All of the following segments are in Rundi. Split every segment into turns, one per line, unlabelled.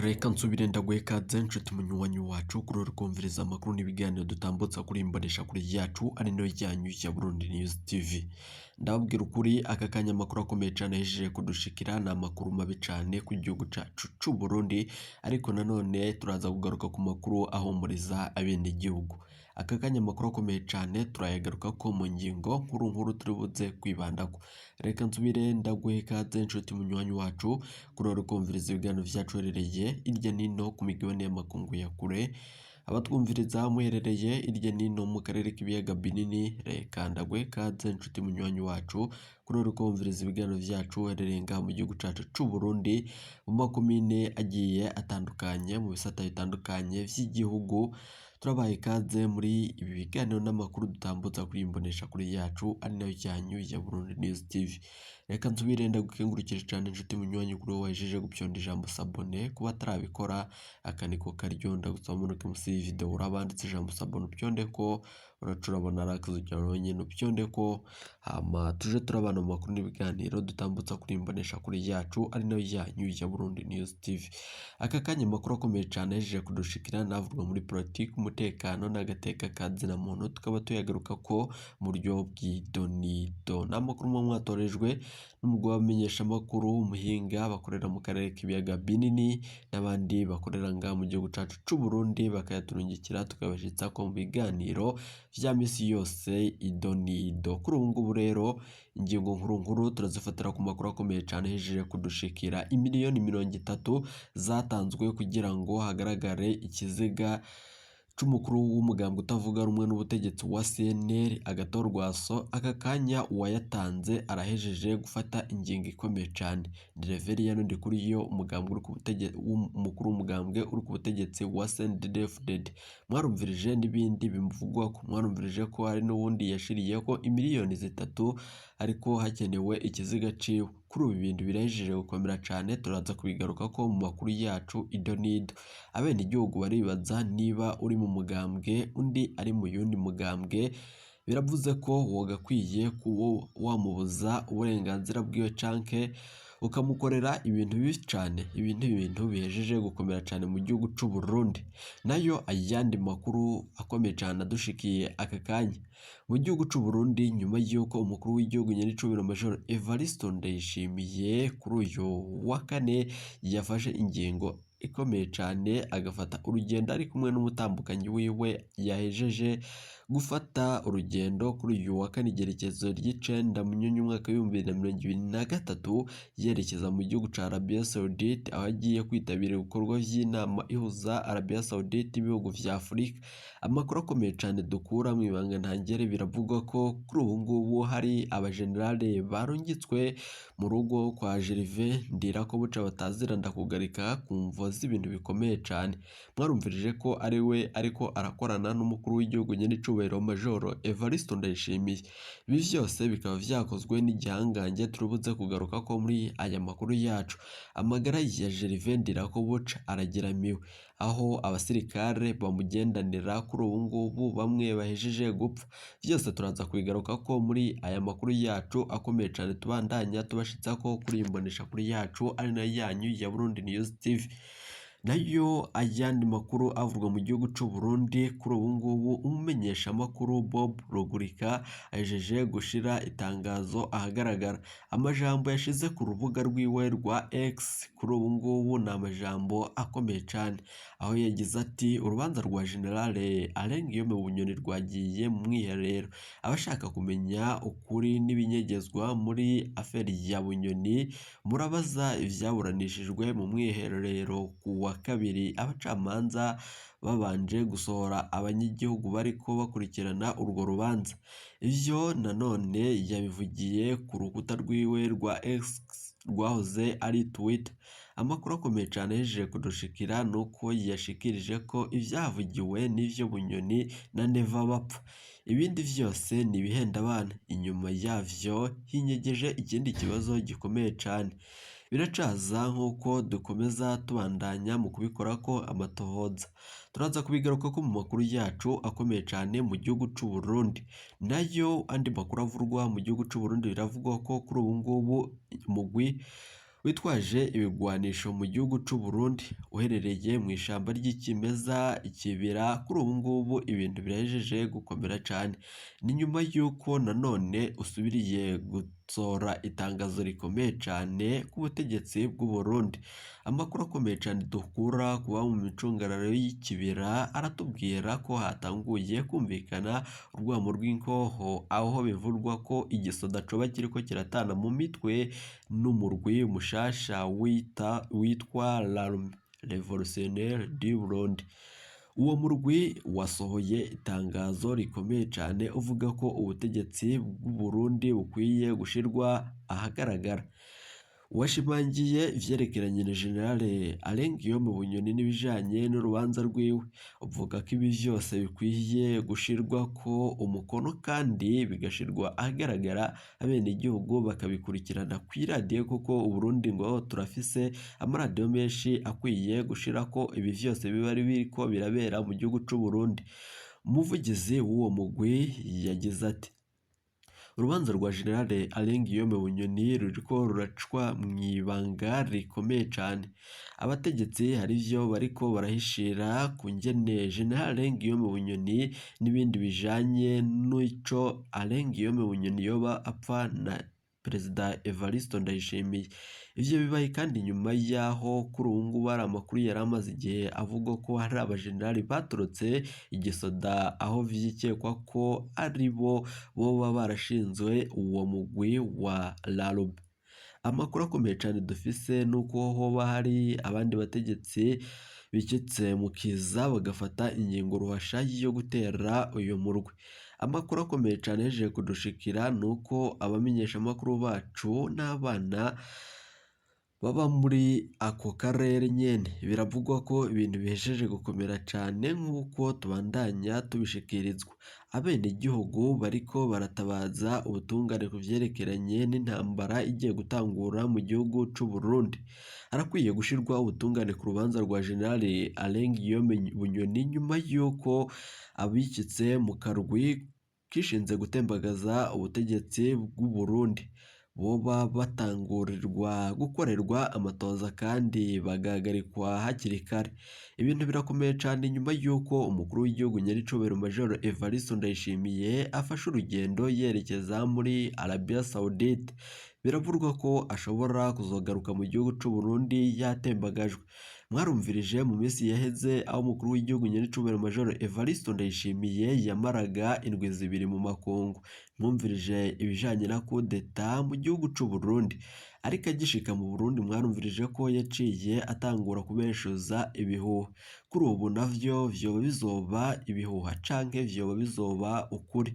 Reka nsubire ndaguhe ikaze nshuti munywanyi wacu kuri uri kumviriza amakuru n'ibiganiro dutambutsa kuri imboneshakure yacu ari nayo yanyu ya Burundi News TV. Ndababwira ukuri aka kanya amakuru akomeye cane ahejeje kudushikira ni amakuru mabi cane ku gihugu cacu c'u Burundi, ariko nanone turaza kugaruka ku makuru ahumuriza abenegihugu. Aka kanya amakuru akomeye cane turayagarukako mu ngingo nkuru nkuru turi buze kwibandako. Reka nsubire ndaguhe ikaze nshuti munywanyi wacu kuri uri kumviriza ibiganiro vyacu uherereye hirya nino ku migabane y'amakungu ya kure, abatwumviriza muherereye hirya nino mu karere k'ibiyaga binini, reka ndaguhe ikaze nshuti munywanyi wacu kuri uri kumviriza ibiganiro vyacu uherereye ngaha mu gihugu cacu c'u Burundi, mu makomine agiye atandukanye, mu bisata bitandukanye vy'igihugu, turabaha ikaze muri ibi biganiro n'amakuru dutambutsa kuri iyi mboneshakure yacu ari nayo yanyu ya Burundi News TV. Reka nsubire ndagukengurukire cane nshuti munywanyi kuri wowe wahejeje gupyonda ijambo s'abonner, kuba atarabikora aka niko karyo ndagusaba manuke musi y'iyi video urabanditse ijambo s'abonner upyondeko, uraca urabona ari akazu kawe nyene upyondeko, hama tuje turabana mu makuru n'ibiganiro dutambutsa kuri iyi mboneshakure yacu ari nayo yanyu ya Burundi News TV. Aka kanya amakuru akomeye cane ahejeje kudushikira navugwa muri politiki, umutekano n'agateka ka zina muntu, tukaba tuyagarukako mu buryo bw'idonido. Ni amakuru muba mwatorejwe n'umugwi w'abamenyeshamakuru w'umuhinga bakorera mu karere k'ibiyaga binini n'abandi bakorera ngaha mu gihugu cacu c'u Burundi, bakayaturungikira tukabashitsako mu biganiro vya misi yose idonido. Kuri ubu ngubu rero ingingo nkuru nkuru turazifatira ku makuru akomeye cane ahejeje kudushikira, imiliyoni 30 zatanzwe kugira ngo hagaragare ikiziga c'umukuru w'umugambwe utavuga rumwe n'ubutegetsi wa CNL Agathon Rwaso. Aka kanya uwayatanze arahejeje gufata ingingo ikomeye cane. Ni Reverien Ndikuriyo, umugambwe uri ku butegetsi, umukuru w'umugambwe uri ku butegetsi wa CNDD-FDD. Mwarumvirije n'ibindi bimuvugwako, mwarumvirije ko hari n'uwundi yashiriyeko imiliyoni 3 ariko hakenewe ikiziga ciwe. Kuri ubu ibintu birahejeje gukomera cane, turaza kubigarukako mu makuru yacu idonido. Abenegihugu baribaza niba uri mu mugambwe undi ari mu yundi mugambwe, biravuze ko wogakwiye kuba wamubuza uburenganzira bwiwe canke ukamukorera ibintu bibi cane. Ibi ni ibintu bihejeje gukomera cane mu gihugu c'u Burundi. Nayo ayandi makuru akomeye cane adushikiye aka kanya mu gihugu c'u Burundi, nyuma y'uko umukuru w'igihugu nyenicubahiro Major Evariste Ndayishimiye kuri uyu wa kane yafashe ingingo ikomeye cane agafata urugendo ari kumwe n'umutambukanyi wiwe yahejeje gufata urugendo kuri uyu wa kane igerekezo ry'icenda Munyonyo umwaka w'2023 yerekeza mu gihugu ca Arabia Saoudite, aho agiye kwitabira ibikorwa vy'inama ihuza Arabia Saoudite n'ibihugu vya Afurika. Amakuru akomeye cane dukura mw'ibanga ntangere, biravugwa ko kuri ubu ngubu hari abajenerale barungitswe mu rugo kwa Gervais Ndirakobuca batazira ndakugarika ku mvo z'ibintu bikomeye cane. Mwarumvirije ko ari we ariko arakorana n'umukuru w'igihugu nyenicubahiro Major Evariste Ndayishimiye. Ibi vyose bikaba vyakozwe n'igihangange turibuze kugarukako muri aya makuru yacu. Amagara ya Gervais Ndirakobuca arageramiwe, aho abasirikare bamugendanira kuri ubu ngubu bamwe bahejeje gupfa. Vyose turaza kubigarukako muri aya makuru yacu akomeye cane tubandanya tubashitsako kuri iyi mboneshakure yacu ari nayo yanyu ya Burundi News TV. Nayo ayandi makuru avugwa mu gihugu c'u Burundi kuri ubu ngubu, umumenyeshamakuru Bob Rugurika ahejeje gushira itangazo ahagaragara. Amajambo yashize ku rubuga rwiwe rwa X kuri ubu ngubu ni amajambo akomeye cane, aho yagize ati: urubanza rwa General Alain Guillaume Bunyoni rwagiye mu mwiherero. Abashaka kumenya ukuri n'ibinyegezwa muri aferi ya Bunyoni murabaza ivyaburanishijwe mu mwiherero ku wa kabiri. Abacamanza babanje gusohora abanyagihugu bariko bakurikirana urwo rubanza. Ivyo nanone yabivugiye ku rukuta rwiwe rwa X rwahoze ari Twitter. Amakuru akomeye cane ahejeje kudushikira nuko yashikirije ko ivyavugiwe n'ivyo Bunyoni na Neva bapfa. Ibindi vyose ni ibihenda abana. Inyuma yavyo hinyegeje ikindi kibazo gikomeye cane. Biracaza nk'uko dukomeza tubandanya mu kubikorako amatohoza. Turaza kubigarukako mu makuru yacu akomeye cane mu gihugu c'u Burundi. Nayo andi makuru avurwa mu gihugu c'u Burundi, biravugwa ko kuri ubu ngubu umugwi witwaje ibigwanisho mu gihugu c'u Burundi uherereye mw'ishamba ry'ikimeza ikibira. Kuri ubu ngubu ibintu birahejeje gukomera cane, ni nyuma y'uko nanone usubiriye gusohora itangazo rikomeye cane ku butegetsi bw'u Burundi. Amakuru akomeye cane dukura kuba mu micungararo y'ikibira aratubwira ko hatanguye kumvikana urwamo rw'inkoho, aho bivugwa ko igisoda coba kiriko kiratana mu mitwe n'umurwi mushasha witwa L'armée Révolutionnaire du Burundi. Uwo murwi wasohoye itangazo rikomeye cane uvuga ko ubutegetsi bw'u Burundi bukwiye gushirwa ahagaragara. Washimangiye ivyerekeranye na General Alain Guillaume Bunyoni n'ibijanye n'urubanza rwiwe, uvuga ko ibi vyose bikwiye gushirwako umukono kandi bigashirwa ahagaragara, abenegihugu bakabikurikirana kw'iradiyo, kuko Uburundi ngo turafise amaradiyo menshi akwiye gushirako ibi vyose biba biriko birabera mu gihugu c'u Burundi. Umuvugizi w'uwo mugwi yagize ati: "Urubanza rwa General Alain Guillaume Bunyoni ruriko ruracwa mw'ibanga rikomeye cane. Abategetsi hari ivyo bariko barahishira ku ngene General Alain Guillaume Bunyoni n'ibindi bijanye n'ico Alain Guillaume Bunyoni yoba apfa na Perezida Evariste Ndayishimiye. Ivyo bibaye kandi nyuma y'aho kuri ubu ngubu hari amakuru yari amaze igihe avugwa ko hari abajenerali batorotse igisoda, aho vyikekwa ko ari bo boba barashinzwe uwo mugwi wa Larube. Amakuru akomeye cane dufise nuko hoba hari abandi bategetsi bikitse mu kiza bagafata ingingo ruhasha yo gutera uyu murwi. Amakuru akomeye cane yahejeje kudushikira nuko abamenyeshamakuru bacu n'abana baba muri ako karere nyene. Biravugwa ko ibintu bihejeje gukomera cane nk'uko tubandanya tubishikirizwa. Abenegihugu bariko baratabaza ubutungane ku vyerekeranye n'intambara igiye gutangura mu gihugu c'u Burundi. Harakwiye gushirwa ubutungane ku rubanza rwa General Alain Guillaume Bunyoni nyuma y'uko abikitse mu karwi kishinze gutembagaza ubutegetsi bw'u Burundi boba batangurirwa gukorerwa amatoza kandi bagahagarikwa hakiri kare. Ibintu birakomeye cane nyuma y'uko umukuru w'igihugu nyaricubahiro Major Evariste Ndayishimiye afashe urugendo yerekeza muri Arabia Saoudite. Biravugwa ko ashobora kuzogaruka mu gihugu c'u Burundi yatembagajwe. Mwarumvirije mu minsi yaheze aho umukuru w'igihugu nyaricubahiro Major Evariste Ndayishimiye yamaraga indwi zibiri mu makungu. Mwumvirije ibijanye na kudeta mu gihugu c'u Burundi. Ariko agishika mu Burundi mwarumvirije ko yaciye atangura kubeshuza ibihuha. Kuri ubu navyo vyoba bizoba ibihuha canke vyoba bizoba ukuri.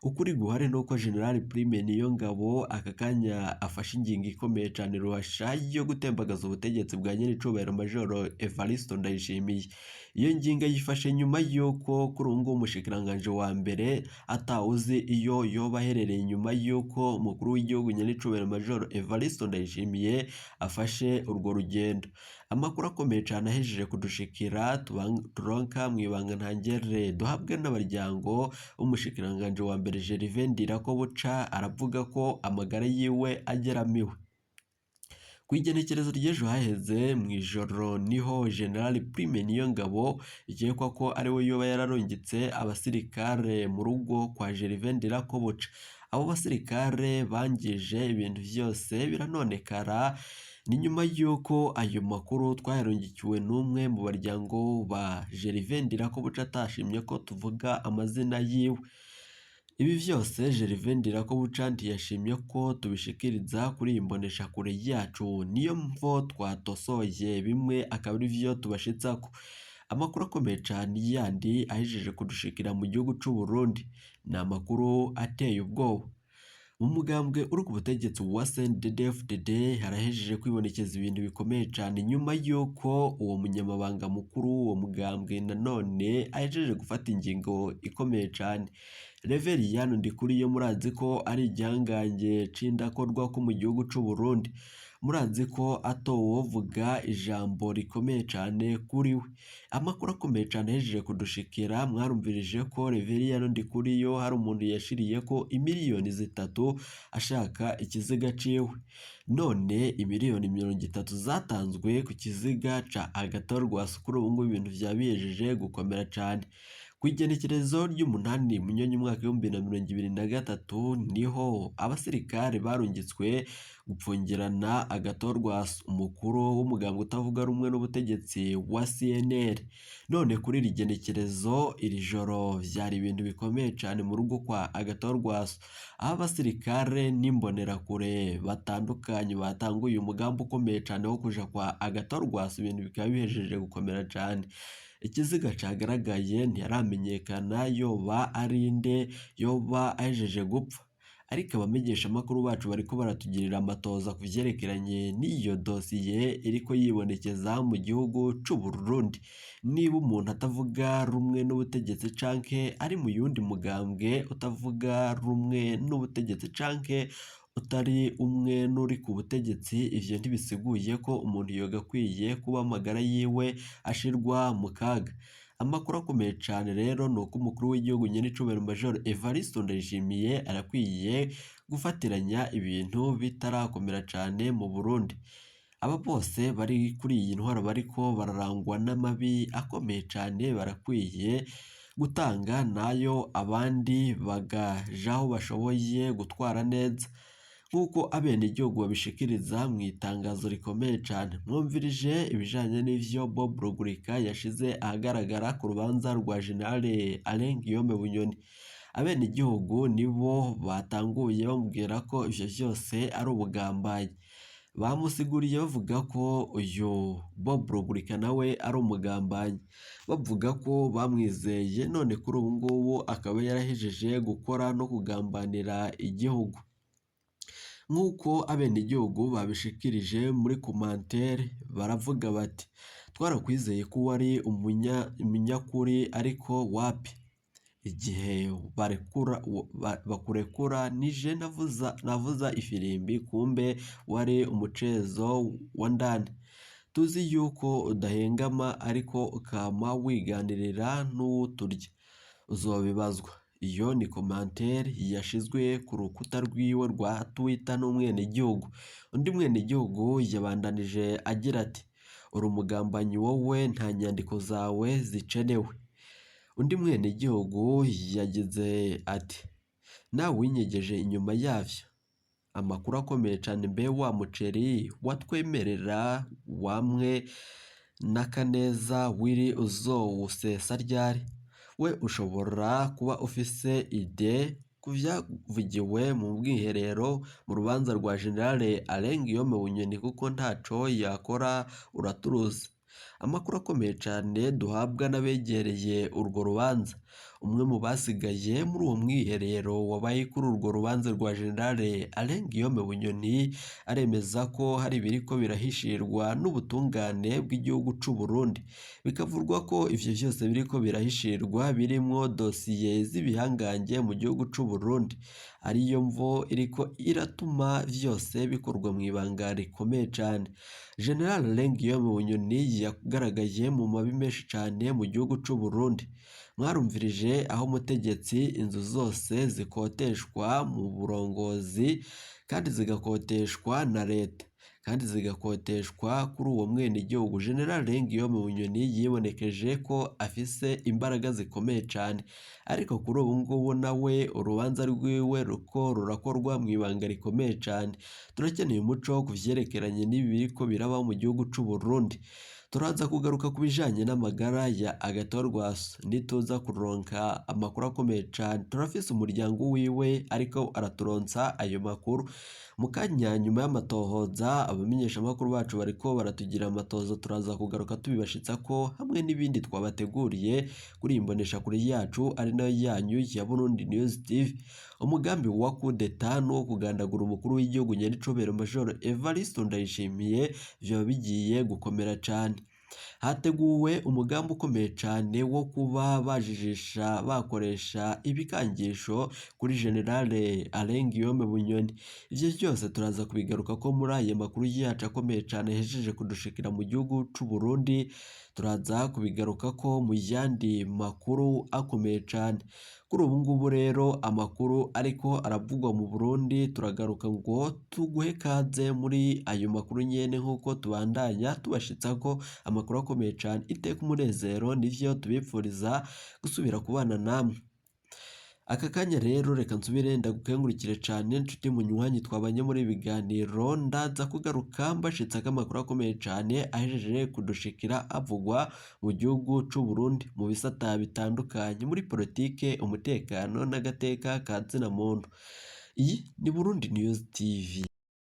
Ukuri guhari nuko General Prime Niyongabo aka kanya afashe ingingo ikomeye cane ruhasha yo gutembagaza ubutegetsi bwa nyiricubahiro Major Evariste Ndayishimiye. Iyo ngingo ayifashe nyuma y'uko kuri ubu ngubu umushikiranganji wa mbere atawuzi iyo yoba aherereye, nyuma y'uko umukuru w'igihugu nyiricubahiro Major Evariste Ndayishimiye afashe urwo rugendo. Amakuru akomeye cane ahejeje kudushikira turonka mw'ibanga ntangere duhabwe n'abaryango w'umushikiranganji wa mbere Gervais Ndirakobuca, aravuga ko amagara yiwe ageramiwe. Kw'igenekerezo ry'ejo haheze mw'ijoro niho General Prime Niyongabo bikekwa ko ariwe yoba yararungitse abasirikare mu rugo kwa Gervais Ndirakobuca. Abo basirikare bangije ibintu vyose biranonekara. Ni nyuma y'uko ayo makuru twayarungikiwe n'umwe mu baryango ba Gervais Ndirakobuca atashimye ko tuvuga amazina yiwe. Ibi vyose Gervais Ndirakobuca ntiyashimye ko tubishikiriza kuri iyi mboneshakure yacu, niyo mvo twatosoye bimwe akaba ari vyo tubashitsako. Amakuru akomeye cane yandi ahejeje kudushikira mu gihugu c'u Burundi ni amakuru ateye ubwoba. Mu mugambwe uri ku butegetsi wa CNDD-FDD harahejeje kwibonekeza ibintu bikomeye cane nyuma y'uko uwo munyamabanga mukuru w'uwo mugambwe nanone ahejeje gufata ingingo ikomeye cane. Reveriyani Ndikuriyo murazi ko ari igihangange c'indakorwa ko mu gihugu c'u Burundi. Murazi ko atowovuga ijambo rikomeye cane kuri we. Amakuru akomeye cane ahejeje kudushikira, mwarumvirije ko Reveriyano Ndikuriyo hari umuntu yashiriyeko 3 miliyoni ashaka ikiziga ciwe. None 30 miliyoni zatanzwe ku kiziga ca Agathon Rwasa, kuri ubu ngubu ibintu vyaba bihejeje gukomera cane. Kw'igenekerezo ry'8 Munyonyo umwaka 2023 niho abasirikare barungitswe gupfungirana Agathon Rwasa, umukuru w'umugambwe utavuga rumwe n'ubutegetsi wa CNL. None kuri iri genekerezo iri joro vyari ibintu bikomeye cane mu rugo kwa Agathon Rwasa, aho abasirikare n'imbonerakure batandukanye batanguye umugambi ukomeye cane wo kuja kwa Agathon Rwasa, ibintu bikaba bihejeje gukomera cane. Ikiziga cagaragaye ntiharamenyekana yoba ari nde yoba ahejeje gupfa, ariko abamenyeshamakuru bacu bariko baratugirira amatoza ku vyerekeranye n'iyo dosiye iriko yibonekeza mu gihugu c'Uburundi. Niba umuntu atavuga rumwe n'ubutegetsi canke ari mu yundi mugambwe utavuga rumwe n'ubutegetsi canke utari umwe n'uri ku butegetsi, ivyo ntibisiguye ko umuntu yogakwiye kuba amagara yiwe ashirwa mu kaga. Amakuru akomeye cane rero ni uko umukuru w'igihugu nyenicubahiro Major Evariste Ndayishimiye arakwiye gufatiranya ibintu bitarakomera cane mu Burundi. Aba bose bari kuri iyi ntwaro bariko bararangwa n'amabi akomeye cane, barakwiye gutanga nayo abandi bagaja aho bashoboye gutwara neza, nk'uko abenegihugu babishikiriza mu itangazo rikomeye cane. Mwumvirije ibijanye n'ivyo Bob Rugurika yashize ahagaragara ku rubanza rwa General Alain Guillaume Bunyoni. Abenegihugu nibo batanguye bamubwira ko ivyo vyose ari ubugambanyi. Bamusiguriye bavuga ko uyu Bob Rugurika nawe ari umugambanyi, bavuga ko bamwizeye none kuri ubu ngubu akaba yarahejeje gukora no kugambanira igihugu. Nk'uko abenegihugu babishikirije muri komantere, baravuga bati twarakwizeye ko wari umunyakuri ariko wapi, igihe bakurekura nije navuza ifirimbi kumbe wari umucezo wa ndani. Tuzi yuko udahengama ariko ukama wiganirira n'uwuturya, uzobibazwa. Iyo ni komantere yashizwe ku rukuta rwiwe rwa Twitter n'umwenegihugu. Undi mwenegihugu yabandanije agira ati uri umugambanyi wowe, nta nyandiko zawe zicenewe. Undi mwenegihugu yagize ati nawe winyegeje inyuma yavyo. Amakuru akomeye cane, mbe wa muceri watwemerera wamwe n'akaneza wiri uzowusesa ryari? We ushobora kuba ufise ide ku vyavugiwe mu bwiherero mu rubanza rwa General Alain Guillaume Bunyoni, kuko ntaco yakora uraturuzi. Amakuru akomeye cane duhabwa n'abegereye urwo rubanza, umwe mu basigaye muri uwo mwiherero wabaye kuri urwo rubanza rwa General Alain Guillaume Bunyoni, aremeza ko hari ibiriko birahishirwa n'ubutungane bw'igihugu c'u Burundi. Bikavurwa ko ivyo vyose biriko birahishirwa birimwo dosiye z'ibihangange mu gihugu c'u Burundi, ariyo mvo iriko iratuma vyose bikorwa mw'ibanga rikomeye cane. General Alain Guillaume Bunyoni yagaragaye mu mabi menshi cane mu gihugu c'u Burundi. Mwarumvirije aho umutegetsi inzu zose zikoteshwa mu burongozi kandi zigakoteshwa na leta kandi zigakoteshwa kuri uwo mwenegihugu. General Alain Guillaume Bunyoni yibonekeje ko afise imbaraga zikomeye cane, ariko kuri ubu ngubu nawe urubanza rwiwe ruko rurakorwa mw'ibanga rikomeye cane. Turakeneye umuco ku vyerekeranye n'ibi biriko biraba mu gihugu c'u Burundi. Turaza kugaruka ku bijanye n'amagara ya Agathon Rwasa nituza kuronka amakuru akomeye cane. Turafise umuryango wiwe ariko araturonsa ayo makuru. Mu kanya nyuma y'amatohoza, abamenyeshamakuru bacu bariko baratugira amatohoza, turaza kugaruka tubibashitsako hamwe n'ibindi twabateguriye kuri iyi mboneshakure yacu ari nayo yanyu ya Burundi News TV. Umugambi wa coup d'etat n'uwo kugandagura umukuru w'igihugu nyenicubahiro Major Evariste Ndayishimiye vyoba bigiye gukomera cane. Hateguwe umugambi ukomeye cane wo kuba bajijisha bakoresha ibikangisho kuri Generale Alain Guillaume Bunyoni. Ivyo vyose turaza kubigarukako muri aya makuru yacu akomeye cane ahejeje kudushikira mu gihugu c'u Burundi, turaza kubigarukako mu yandi makuru akomeye cane. Kuri ubu ngubu rero amakuru ariko aravugwa mu Burundi turagaruka ngo tuguhe kaze muri ayo makuru nyene nk'uko tubandanya tubashitsako amakuru akomeye cane. Iteka umunezero nivyo tubipfuriza gusubira kubana namwe. Aka kanya rero reka nsubire ndagukengurukire cane nshuti munywanyi twabanye muri ibi biganiro, ndaza kugaruka mbashitsako amakuru akomeye cane ahejeje kudushikira avugwa mu gihugu c'u Burundi mu bisata bitandukanye muri politike, umutekano n'agateka ka zina muntu. Iyi ni Burundi News TV.